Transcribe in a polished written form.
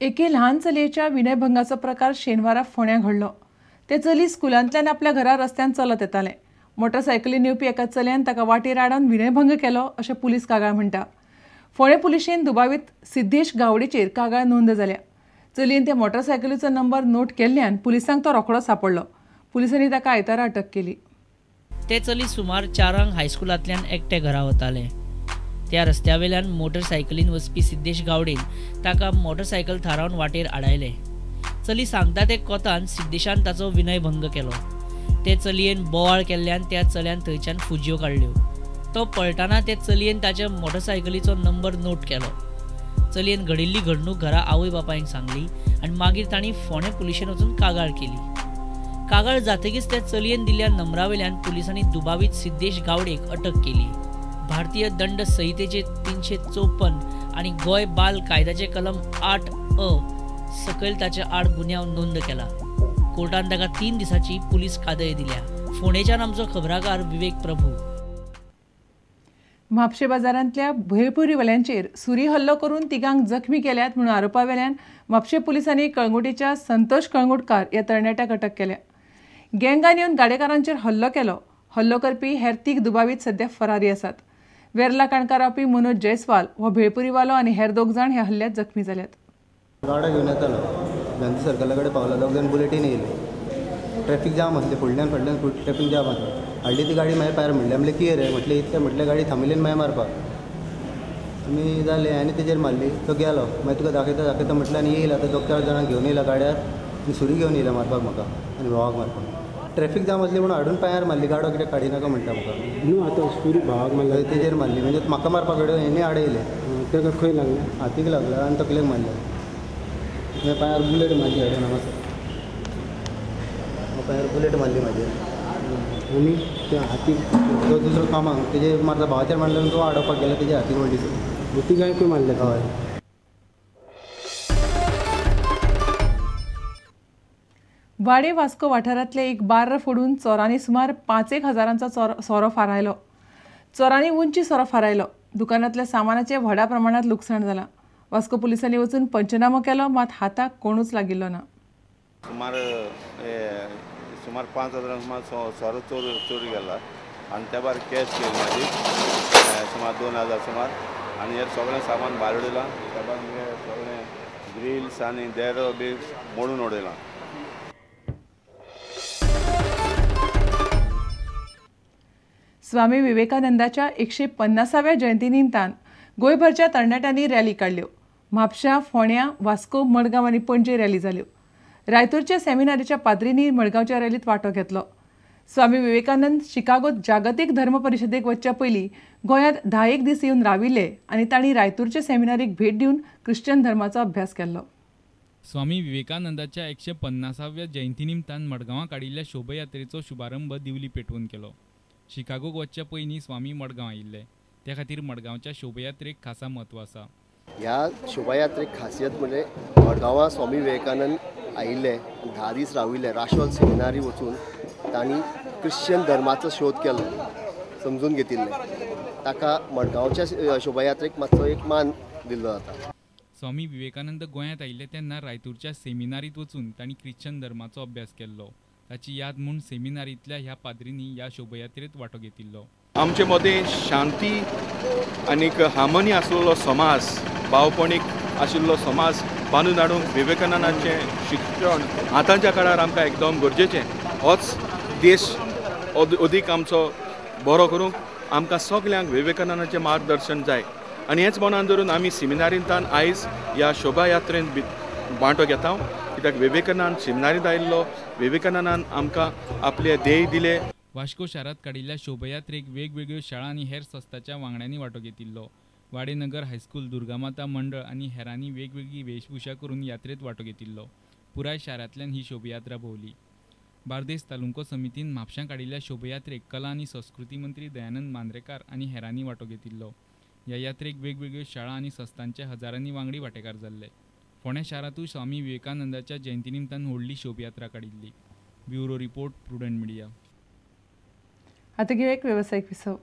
एके ल्हान चलयेच्या विनयभंगाचो प्रकार शेनवारा फोंड्यां घडलो. ते चली स्कुलांतल्यान आपल्या घरा रस्त्यान चलत येतालें. मोटरसायकलीन येवपी एका चलयान ताका वाटेर आडावन विनयभंग केलो अशें पुलीस कागाळ म्हणटा. फोंडें पुलिशेन दुबावीत सिद्धेश गावडेचेर कागाळ नोंद जाल्या. चलयेन त्या मोटरसायकलीचो नंबर नोट केल्ल्यान पुलिसांक तो रोखडो सापडलो. पुलिसांनी ताका आयतारा अटक केली. ते चली सुमार 4 हायस्कुलांतल्यान एकटे घरा वताले. त्या रस्त्यावेल्यान मोटरसायकलीन वचपी सिद्धेश गावडेन ताका मोटरसायकल थारावन वाटेर आडायले. चली सांगता ते कोतान सिद्धेशान ताचो विनयभंग केलो. ते चलयेन बोवाळ केल्ल्यान त्या चल्यान थंयच्यान फुजयो काडल्यो. तो पळटाना ते चलयेन ताच्या मोटरसायकलीचो नंबर नोट केलो. चलयेन घडिल्ली घडणूक घरा आवय बापायक सांगली आनी मागीर तांणी फोंडें पुलिशेन वचून कागाळ केली. कागाळ जातकीच त्या चलयेन दिल्ल्या नंबरावेल्यान पुलिसांनी दुबावीत सिद्धेश गावडेक अटक केली. भारतीय दंड संहितेचे 354 आनी गोंय बाल कायद्याचे कलम 8अ सकयल ताचे आड गुन्यांव नोंद केला. कोर्टान ताका 3 दिसांची पुलीस कादय दिल्या. फोंडेच्यान आमचो खबराकार विवेक प्रभू. म्हापशें बाजारांतल्या भेळपुरीवाल्यांचेर सुरी हल्लो करून तिगांक जखमी केल्यात म्हणून आरोपावेल्यान म्हापशें पुलिसांनी कळंगुटीच्या संतोष कळंगुटकार ह्या तरणाट्याक अटक केल्या. गँगान येवन गाडेकारांचेर हल्लो केलो. हल्लो करपी हेर 3 दुबावीत सध्या फरारी आसात. वेर्ला काणकार रावपी मनोज जयस्वाल हो भेळपुरीवालो आनी हेर 2 जाण ह्या हल्ल्यात जखमी जाल्यात. गाडो घेवन येतालो, गांधी सर्कला कडेन पावलो, 2 जाण बुलेटीन येयले. ट्रॅफिक जाम आसलें, फुडल्यान फाटल्यान ट्रॅफिक जाम आसलें. हाडली ती गाडी मागीर पायर म्हणलें, म्हणलें कितें रे, म्हटलें इतलें, म्हटलें गाडी थांबयली मागीर मारपाक आमी जालें आनी तेजेर मारली. तो गेलो, मागीर तुका दाखयता दाखयता म्हटलें आनी येयला आतां 2-4 जाणांक घेवन येयला गाड्यार आनी सुरी घेवन येयला मारपाक म्हाका आनी भावाक मारपाक. ट्रॅफिक जाम आसली म्हणून हाडून पांयार मारली, गाडो कितें काडिनाका म्हणटा म्हाका. न्हू आतां सुरी भावाक मारली, तेजेर मारली, म्हणजे म्हाका मारपाक घडय हेणी आडयलें. ताका खंय लागलें? हातीक लागला आनी तकलेक मारलें. मागीर पांयार बुलेट मारली हाडून हांगासर, पांयार बुलेट मारली म्हाजेर आनी त्या हातीक तो दुसरो कामाक तेजे मारता भावाचेर मारलो, तो आडोवपाक गेलो, तेजे हातीक व्हडली सुरी. तिगांकूय मारले? हय. वाडे वास्को वाठारांतले एक बार्र फोडून चोरांनी सुमार 5-1 हजारांचो सोरो फारायलो. चोरांनी उंची सोरो फारायलो. दुकानांतल्या सामानाचें व्हडा प्रमाणांत लुकसाण जालां. वास्को पुलिसांनी वचून पंचनामो केलो, मात हाताक कोणूच लागिल्लो ना. सुमार 5,000 सुमार सोरो चोरी गेला आनी त्या भायर कॅश केली म्हाजी सुमार 2,000 सुमार आनी हे सगळें सामान भायर उडयलां. त्या भायर मुगे सगळें ग्रिल्स आनी देरो बी मोडून उडयलां. स्वामी विवेकानंदाच्या 150व्या जयंती निमतान गोंयभरच्या तरणाट्यांनी रॅली काडल्यो. म्हापशा, फोंड्या, वास्को, मडगांव आनी पणजे रॅली जाल्यो. रायतूरच्या सेमिनारीच्या पाद्रींनी मडगांवच्या रॅलीत वांटो घेतलो. स्वामी विवेकानंद शिकागोत जागतीक धर्म परिशदेक वचच्या पयलीं गोंयांत 10-1 दीस येवन राविल्ले आनी तांणी रायतूरच्या सेमिनारीक भेट दिवन ख्रिश्चन धर्माचो अभ्यास केल्लो. स्वामी विवेकानंदाच्या 150व्या जयंती निमतान मडगांवां काडिल्ल्या शोभयात्रेचो शुभारंभ दिवली पेटोवन केलो. शिकागोक वचच्या पयलीं स्वामी मडगांव आयिल्ले, त्या खातीर मडगांवच्या शोभयात्रेक खासा म्हत्व आसा. ह्या शोभायात्रेक खासियत म्हणजे मडगांवां स्वामी विवेकानंद आयिल्ले, 10 दीस राविल्ले, राशोल सेमिनारी वचून तांणी ख्रिश्चन धर्माचो शोध केलो, समजून घेतिल्ले. ताका मडगांवच्या शोभायात्रेक मातसो एक मान दिल्लो जाता. स्वामी विवेकानंद गोंयांत आयिल्ले तेन्ना रायतूरच्या सेमिनारीत वचून तांणी ख्रिश्चन धर्माचो अभ्यास केल्लो. ताची याद म्हूण सेमिनारींतल्या ह्या पाद्रींनी ह्या शोभयात्रेत वांटो घेतिल्लो. आमचे मदें शांती आनीक हार्मनी आसलेलो समाज, भावपणीक आशिल्लो समाज बांदून हाडूंक विवेकानंदाचें शिक्षण आतांच्या काळार आमकां एकदम गरजेचें. होच देश अदीक आमचो बरो करूंक आमकां सगल्यांक विवेकानंदाचें मार्गदर्शन जाय आनी हेंच मनान धरून आमी सेमिनारींतल्यान आयज ह्या शोभायात्रेंत वांटो घेता. कित्याक विवेकानंद सेमिनारींत आयिल्लो, विवेकानंदान आमकां आपले ध्येय दिले. वास्को शारांत काडिल्ल्या शोभयात्रेक वेगवेगळ्यो शाळा आनी हेर संस्थांच्या वांगड्यांनी वांटो घेतिल्लो. वाडेनगर हायस्कूल, दुर्गामाता मंडळ आनी हेरांनी वेगवेगळी वेशभूषा करून यात्रेत वांटो घेतिल्लो. पुराय शारांतल्यान ही शोभयात्रा भोंवली. बार्देस तालुको समितीन म्हापशां काडिल्ल्या शोभयात्रेक कला आनी संस्कृती मंत्री दयानंद मांद्रेकार आनी हेरांनी वांटो घेतिल्लो. ह्या यात्रेक वेगवेगळ्यो शाळा आनी संस्थांचे हजारांनी वांगडी वांटेकार जाल्ले. फोंडें शारांतूय स्वामी विवेकानंदाच्या जयंती निमतान व्हडली शोभयात्रा काडिल्ली. Bureau report, Prudent media. आतां घेवया एक वेवसायीक विसव.